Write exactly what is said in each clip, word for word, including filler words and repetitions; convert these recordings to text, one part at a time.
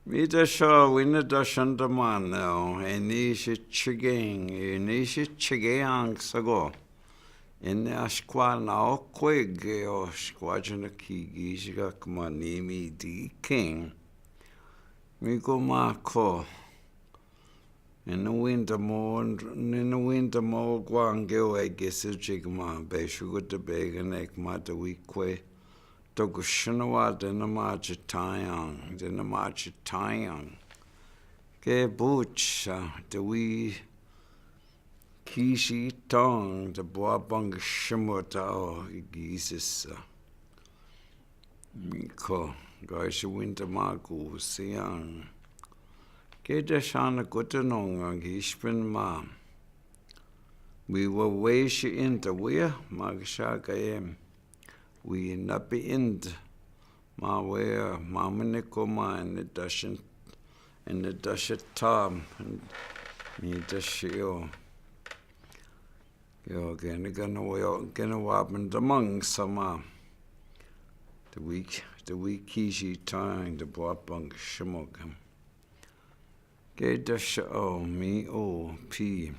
Mi ta sha wina ta shan ta mano, eni shi chicken, eni shi chicken ang sako. Eni ashkwa na okwege o shkwa jina kigi shika kama ni mi di king. Mi ko mako. Eni winta mo, eni winta mo kwang ke o e gesi chik ma, be shuku te be gene kama te wikwe. Toko shinawa dena ma chitayang, dena ma chitayang. Ke bucha, te wi kishi tang, te bwa bang shimota o gisisa. Miko, gaisha winta ma ku siang. Ke te shana kutanong ang gishpin ma. Wi wa weshi inta wia, ma gashaka em. Wi napi inta. Ma wia, ma mini ko ma eni dashin, eni dashi tam, ni dashi o. Yo, keni kena wia, kena wa pin damang sama. Te wi, te wi kishi tang, te bwa bang shimokem. Ke dasha o mi o pi.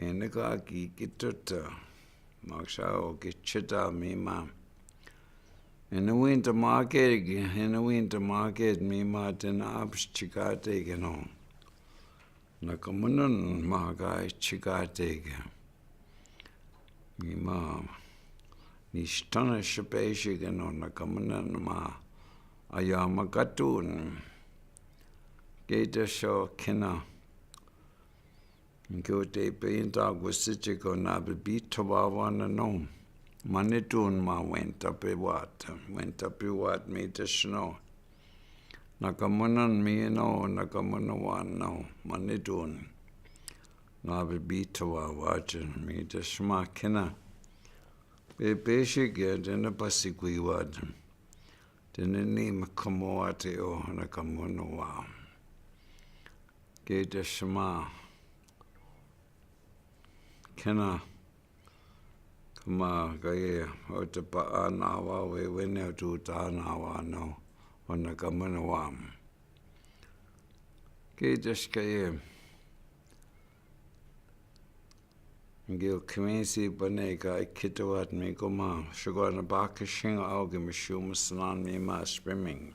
Eni ka ki kitota. Maksha o ke chita mi ma. Eni winta market, eni winta market mi ma dena apis chikate keno. Na kamunan ma ka chikate ke. Mi ma, ni shitana shipeshigeno na kamunan ma, aya ma katun. Ke dasha kena. Ke o te pe inta gusichiko na bibita wawa na no. Manitun ma wenta pe wat, wenta pe wat mi dashno. Na kamunan mi no, na kamunan wa no, manitun. Na bibita wawa jen, mi dashma kena. Pe peshige, dena pasikwi wa jen. Dena ni ma kamo ate o, na kamunan wa. Ke dashma. Kena. Kama kaye, o te pa anawa we, wene o tu ta anawa no, o na kamana wam. Ke dash kaye, nge o kemesi pane ka ikitawat mi koma, shugwa na bakashing au ge mishum sanan mi ma swimming.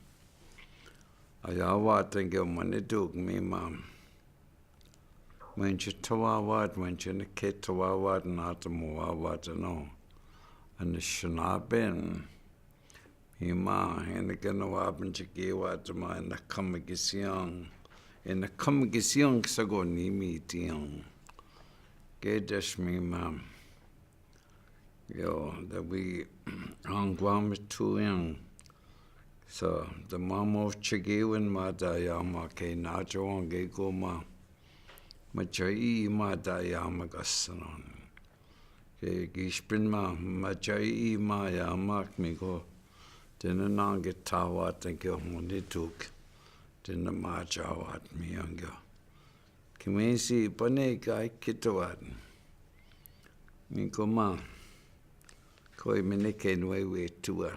Ayawat nge o maniduk mi ma. Wenche tawawat, wenche neke tawawat, nata mawawat, ano. Ano shanabin. Ima, ina kena wabin chiki wat ma, ina kama kisiang. Ina kama kisiang sago ni mi tiang. Ke dash mi ma. Yo, da wi angwam tu yang. So, da mamo chigi win ma da ya ma ke na jawang ge go ma. Ma chai ma da ya ma gasanon. Ke gishpin ma, ma chai ma ya ma mi go. Dena nang ge tawa ten ke honi tuk. Dena ma jawat mi yang go. Kemesi pane ka ikitawat. Mi koma. Koi mene ken we we tua.